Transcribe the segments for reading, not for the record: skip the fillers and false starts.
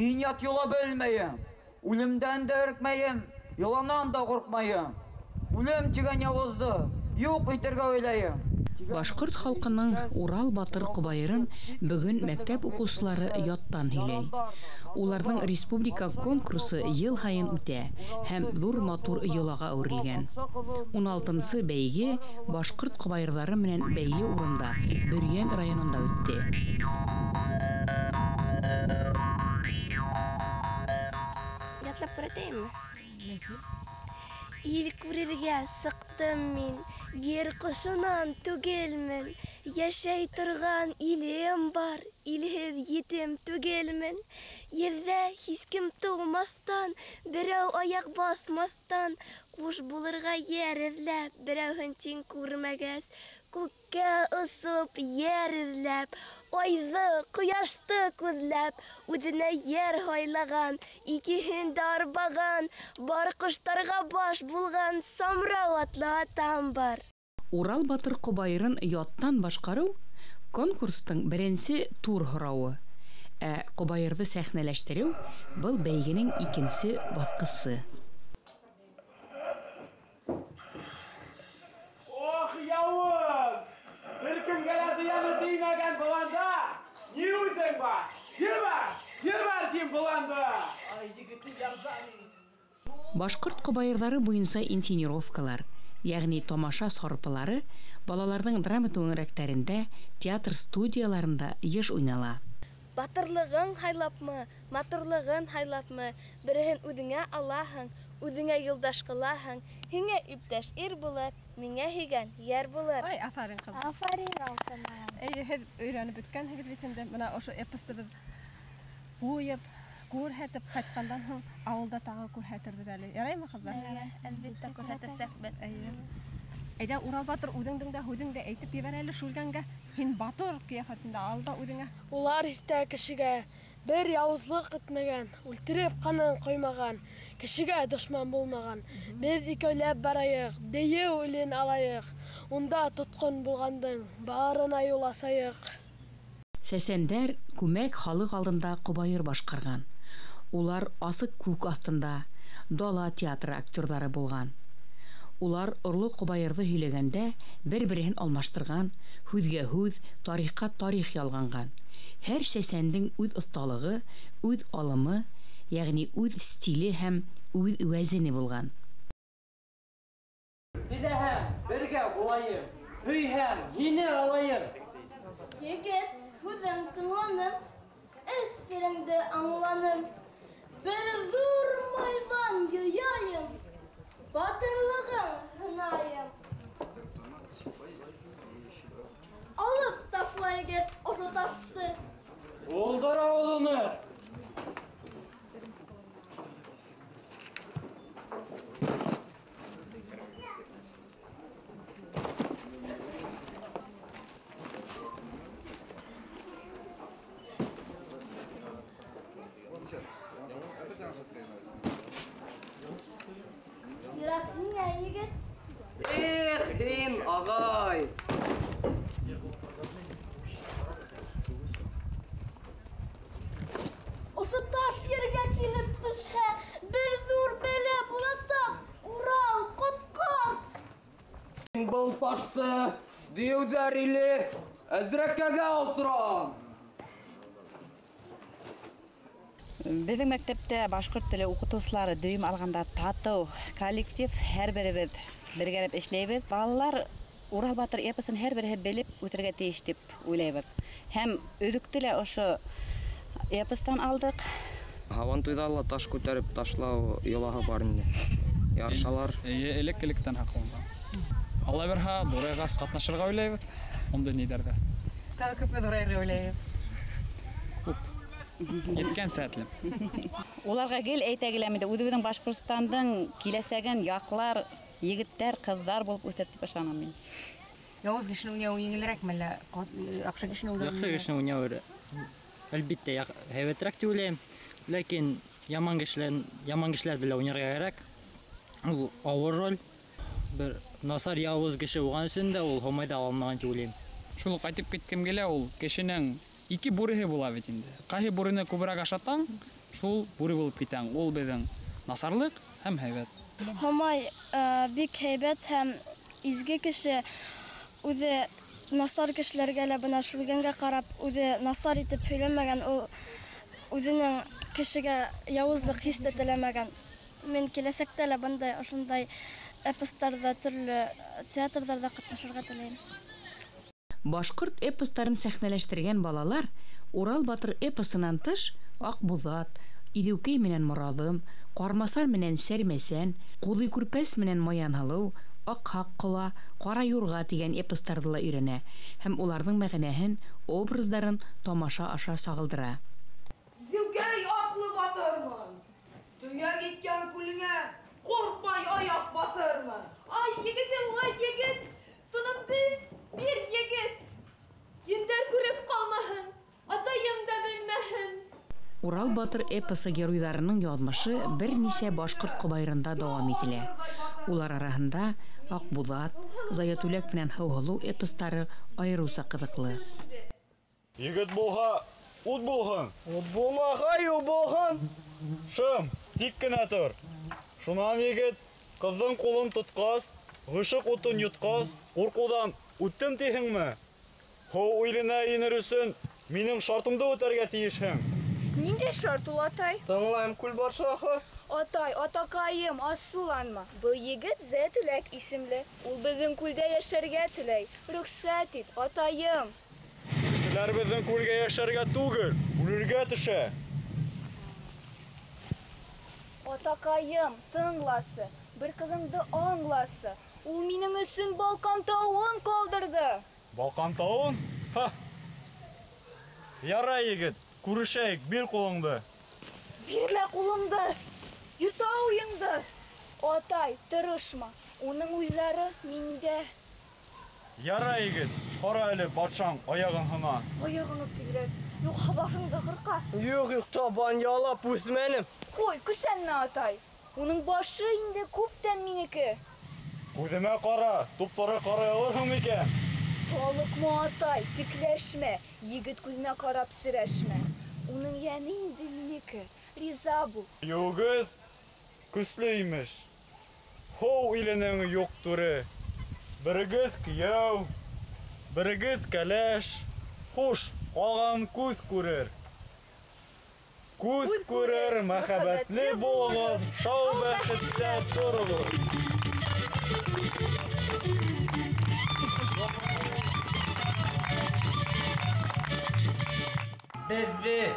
Мин ят юла белмәйем, үлемдән дә өркмәйем, йоланан да ҡурҡмайым. Үлем тигән яуызды юҡ итергә уйлайым. Башҡорт халҡының Урал батыр ҡобайырын бөгөн мәктәп уҡыусылары яттан һөйләй. Уларҙың республика конкурсы йыл һайын үтә һәм ҙур матур йолаға әүерелгән. 16-нсы бәйге башҡорт ҡобайырҙары менән бәйле урында Бөрйән районында үтте. Ятлап күрәтәйемме? Ил күрергә сыҡтым мин, ер ҡошонан түгелмен. Йәшәй торған илем бар, илһеҙ етем түгелмен. Ерҙә һис кем тыумаҫтан, берәү аяҡ баҫмаҫтан, ҡуш булырға йәр эҙләп, берәүһен тиң күрмәгәс, күккә осоп йәр эҙләп, айҙы, ҡояшты күҙләп, үҙенә йәр һайлаған, икеһен дә арбаған, бар ҡоштарға баш булған Самрау атлы атам бар. Урал батыр ҡобайырын яттан башҡарыу конкурстың беренсе тур һорауы, ә ҡобайырҙы сәхнәләштереү был бәйгенең икенсе баҫҡысы. Ох, яуыз! Бер кемгә лә зыяны теймәгән боланда, ни үҙең бар? Ер бар, ер бар тим боланда. Ай, егетем, ярҙам ит. Башҡорт ҡобайырҙары буйынса инсценировкалар, йәғни тамаша сарпылары балаларҙың драма түңәрәктәрендә, театр студияларында йыш уйнала. Батырлығын һайлапмы, матурлығын һайлапмы, береһен үҙеңә алаһың, үҙеңә юлдаш ҡылаһың, һиңә иптәш ир булыр, миңә һөйгән йәр булыр. Ай, афарин, ҡыҙым. Афарин, алтыным. Әйе, һеҙ өйрәнеп бөткәнһегеҙ бит инде. Бына ошо эпосты беҙ ҡуйып, күрһәтеп ҡайтҡандан һуң ауылда тағы күрһәтербеҙ әле. Яраймы, ҡыҙҙар? Эйе, әлбиттә күрһәтәсәкбеҙ. Эйе. Әйҙә, Урал батыр, үҙеңдең дә һүҙеңде әйтеп ебәр әле Шүлгәнгә. Һин батыр ҡиәфәтендә алда үҙеңә. Улар һис кешегә бер яуызлыҡ итмәгән, үлтереп ҡанын ҡоймаған, кешегә дошман булмаған. Беҙ икәүләп барайыҡ, дейеү илен алайыҡ. Унда тотҡон булғандың барына юл асайыҡ. Сәсәндәр күмәк халыҡ алдында ҡобайыр башҡарған. Улар асыҡ күк аҫтында дала театры актерҙары булған. Улар орло ҡобайырҙы һөйләгәндә бер-береһен алмаштырған, һүҙгә һүҙ, тарихҡа тарих ялғанған. Һәр сәсәндең үҙ оҫталығы, үҙ алымы, йәғни үҙ стиле һәм үҙ вәзене булған. Теләһәм, бергә булайым, һөйһәм, һине алайым. Егет, һүҙең тыңланым, эс сереңде аңланым. Бер ҙур майҙан йыяйым, батырлығың һынайым. Алып ташла, егет, ошо ташты. Булдыра ул уны. Сират һиңә, егет. Эх, һин, ағай. Ошо таш ергә килеп төшһә, бер ҙур бәлә буласаҡ. Урал, ҡотҡар. Был ташты дейеүҙәр иле Әзрәкәгә осрам. Беҙҙең мәктәптә башҡорт теле уҡытыусылары дөйөм алғанда татыу коллектив, һәр беребеҙ бергәләп эшләйбеҙ. Балалар Урал батыр эпосын һәр береһе белеп үтергә тейеш тип уйлайбыҙ. Һәм өҙөктө лә ошо эпостан алдыҡ. Һабантуйҙа ла таш күтәреп ташлау йолаһы бар инде. Ярышалар. Эйе, элек-электән һаҡланған. Алла бирһә, ҙурайғас ҡатнашырға уйлайбыҙ. Унда ниҙәрҙә? Тағы күпме ҙурайырға уйлайбыҙ? Күп. Еткән сәтлем. Уларға гел әйтә киләм инде, үҙебеҙҙең Башҡортостандың киләсәген яҡлар, егеттәр, ҡыҙҙар булып үҫер тип ышанам мин. Яуыз кешене уйнау еңелерәкме әллә яҡшы кешене уйнау? Яҡшы кешене уйнау әлбиттә һәйбәтерәк тип уйлайым. Ләкин яман кешеләр белән уйнарға кәрәк. Ул ауыр роль. Бер насар яуыз кеше булған өсөн дә ул һомайҙа ала алмаған тип уйлайым. Шул уҡ әйтеп киткем килә, ул кешенең ике бүреһе була бит инде. Ҡайһы бүрене күберәк ашатаң, Шул бүре булып китәң. Ул беҙҙең насарлыҡ һәм һәйбәт. Һомай бик һәйбәт һәм изге кеше. Үҙе насар кешеләргә лә бына Шүлгәнгә ҡарап үҙе насар итеп һөйләмәгән, ул үҙенең кешегә яуызлыҡ хис тә теләмәгән. Мин киләсәктә лә бындай ошондай эпостарҙа, төрлө театрҙарҙа ҡатнашырға теләйем. Башҡорт эпостарын сәхнәләштергән балалар Урал батыр эпосынан тыш Аҡбуҙат, Иҙеүкәй менән Мораҙым, Ҡармасан менән Сәрмәсән, Ҡуҙый Күрпәс менән Маянһылыу, Аҡһаҡ ҡола, Ҡара юрға тигән эпостарҙы ла өйрәнә һәм уларҙың мәғәнәһен, образдарын тамаша аша сағылдыра. Иҙеүкәй атлы батырмын, төйәк иткән күлеңә ҡурҡмай аяҡ баҫырмын. Ай, егетем, ай, егет, тунымды бир, егет. Ендәр күреп ҡалмаһын, атайым да белмәһен. Урал батыр эпосы геройҙарының яҙмышы бер нисә башҡорт ҡобайырында дауам ителә. Улар араһында Аҡбуҙат, Заятүләк менән Һыуһылыу эпостары айырыуса ҡыҙыҡлы. Егет булһа, ут булһын. Ут булмаһа, юл булһын. Шым, тик кенә тор. Шунан егет ҡыҙҙың ҡулын тотҡас, ғишыҡ утын йотҡас, ҡурҡыуҙан үттем тиһеңме? Һыу иленә инер өсөн минең шартымды үтәргә тейешһең. Ниндәй шарт ул, атай? Тыңлайым, күл батшаһы. Атай, атаҡайым, асыуланма. Был егет Зәтүләк исемле. Ул беҙҙең күлдә йәшәргә теләй. Рөхсәт ит, атайым. Кешеләр беҙҙең күлгә йәшәргә түгел, үлергә төшә. Атаҡайым, тыңласы, бер ҡыҙыңды аңласы. Ул минең өсөн Балҡан тауын ҡалдырҙы. Балҡан тауын? Ха! Ярай, егет, күрешәйек, бир ҡулыңды. Бирмә ҡулымды, йота уйыңды. Атай, тырышма, уның уйҙары миндә. Ярай, егет, ҡара әле, батшаң аяғын һына. Аяғын үп тиҙерәк, юҡһа башыңды ҡырҡа. Юҡ, юҡ, табан ялап үҫмәнем. Ҡуй, көсәнмә, атай. Уның башы инде күптән минеке. Күҙемә ҡара, туп-тура ҡарай алырһың микән? Талыҡма, атай, текләшмә, егет күҙенә ҡарап серәшмә. Уның йәне инде минеке, риза бул. Югеҙ көслө имеш. Һыу иленең юҡ түре. Берегеҙ кейәү, берегеҙ кәләш. Хуш, ҡалған күҙ күрер. Күҙ күрер, мөхәббәтле булығыҙ, шау бәхеттә тороғоҙ. Беҙҙе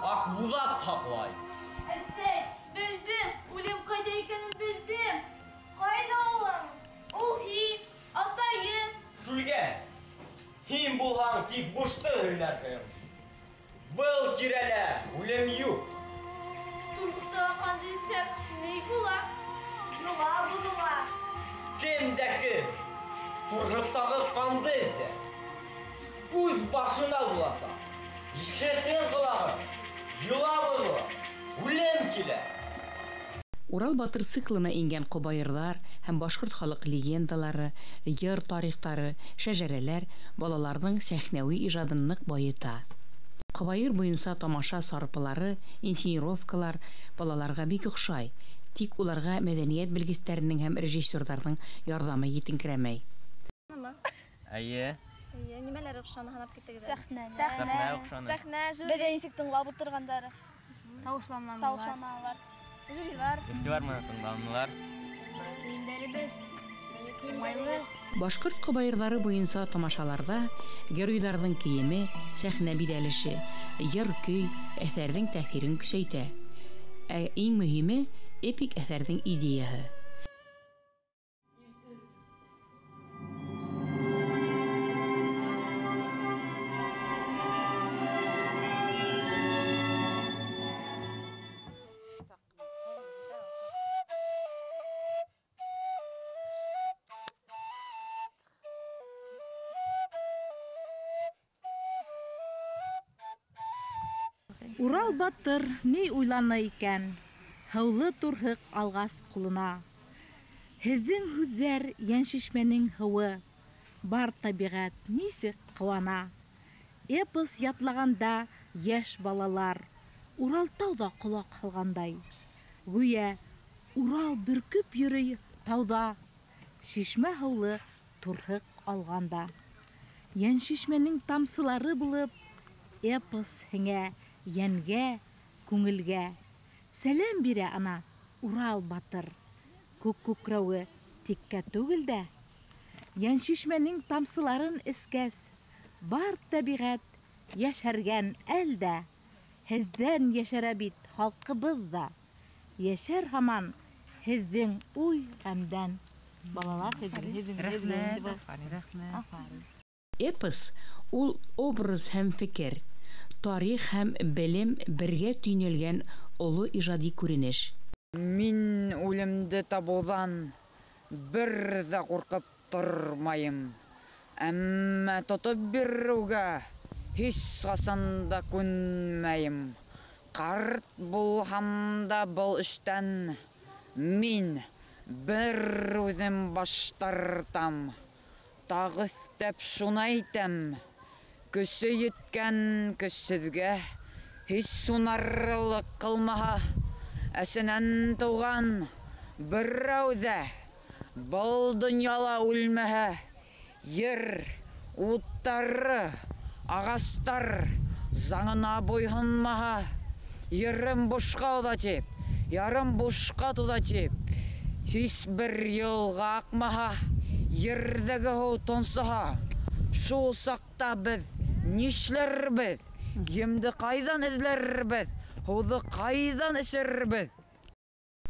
Аҡбуҙат һаҡлай. Әсәй, белдем, үлем ҡайҙа икәнен белдем. Ҡайҙа улың? Ул һин, атайым. Шүлгән, һин булһаң тик бушты һөйләрһең. Был тирәлә үлем юҡ. Турһыҡтағы ҡанды эсһәк, ни була? Йола боҙола. Кем дә кем турһыҡтағы ҡанды эсә, үҙ башына буласаҡ. Ишетһен ҡолағың, йола боҙола, үлем килә. Урал батыр циклына ингән ҡобайырҙар һәм башҡорт халыҡ легендалары, йыр тарихтары, шәжәрәләр балаларҙың сәхнәүи ижадын ныҡ байыта. Ҡобайыр буйынса тамаша сарпылары, инсценировкалар балаларға бик оҡшай, тик уларға мәҙәниәт белгестәренең һәм режиссерҙарҙың ярҙамы етеңкерәмәй. Эйе. Эйе, нимәләр оҡшаны һанап киттегеҙ? Сәхнә. Сәхнә оҡшаны. Сәхнә, жюри. Беҙҙә нисек тыңлап ултырғандары. Тауышланалар. Жюрилар. Иғтибар менән тыңланылар. Кейемдәребеҙ. Уңайлы. Башҡорт ҡобайырҙары буйынса тамашаларҙа геройҙарҙың кейеме, сәхнә биҙәлеше, йыр-көй әҫәрҙең тәьҫирен көсәйтә. Ә иң мөһиме эпик әҫәрҙең идеяһы. Урал батыр ни уйланы икән, һыулы турһыҡ алғас ҡулына. Һеҙҙең һүҙҙәр йәншишмәнең һыуы, бар тәбиғәт нисек ҡыуана. Эпос ятлағанда йәш балалар, Уралтау ҙа ҡолаҡ һалғандай. Гүйә Урал бөркөп йөрөй тауҙа, шишмә һыулы турһыҡ алғанда. Йәншишмәнең тамсылары булып, эпос һеңә йәнгә, күңелгә. Сәләм бирә ана Урал батыр, күк күкрәүе тиккә түгел дә. Йәншишмәнең тамсыларын эскәс, бар тәбиғәт йәшәргән әл дә. Һеҙҙән йәшәрә бит халҡыбыҙ ҙа. Йәшәр һаман һеҙҙең уй-ғәмдән. Балалар, һеҙҙең, Рәхмәт, рәхмәт. Эпос ул образ һәм фекер, тарих һәм белем бергә төйнәлгән оло ижади күренеш. Мин үлемде табыуҙан бер ҙә ҡурҡып тормайым. Әммә тотоп биреүгә һис ҡасан да күнмәйем. Ҡарт булһам да был эштән мин бер үҙем баш тартам. Тағы өҫтәп шуны әйтәм: көсө еткән көсһөҙгә һис һунарлыҡ ҡылмаһа, әсәнән тыуған берәү ҙә был донъяла үлмәһә, ер уттары, ағастар заңына буйһонмаһа, ерем бушҡа уҙа тип, ярым бушҡа туҙа тип, һис бер йылға аҡмаһа, ерҙәге һыу тонсоһа, шул саҡта беҙ нишләрбеҙ? Емде ҡайҙан эҙләрбеҙ? Һыуҙы ҡайҙан эсербеҙ?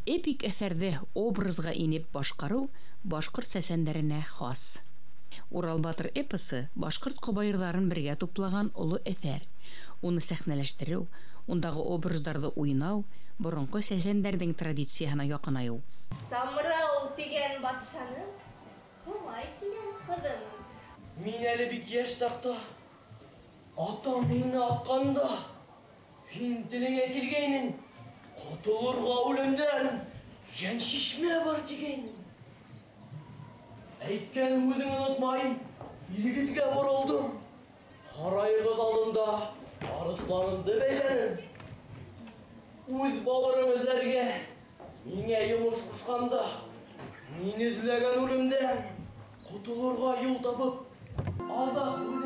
Эпик әҫәрҙе образға инеп башҡарыу башҡорт сәсәндәренә хас. Урал батыр эпосы башҡорт ҡобайырҙарын бергә туплаған оло әҫәр. Уны сәхнәләштереү, ундағы образдарҙы уйнау боронғо сәсәндәрҙең традицияһына яҡынайыу. Самрау тигән батшаның Һомай тигән ҡыҙын. Мин әле бик йәш саҡта атам мине атҡанда, һин телеңә килгәйнең, ҡотолорға үлемдән йәншишмә бар тигәйнең. Әйткән һүҙең онотмай, илегеҙгә боролдом. Һарайығыҙ алдында арыҫланымды бәйләнем. Үҙ бауырым эҙләргә миңә йомош ҡушҡанда, мин эҙләгән үлемдән ҡотолорға юл табып, аҙаҡ үҙем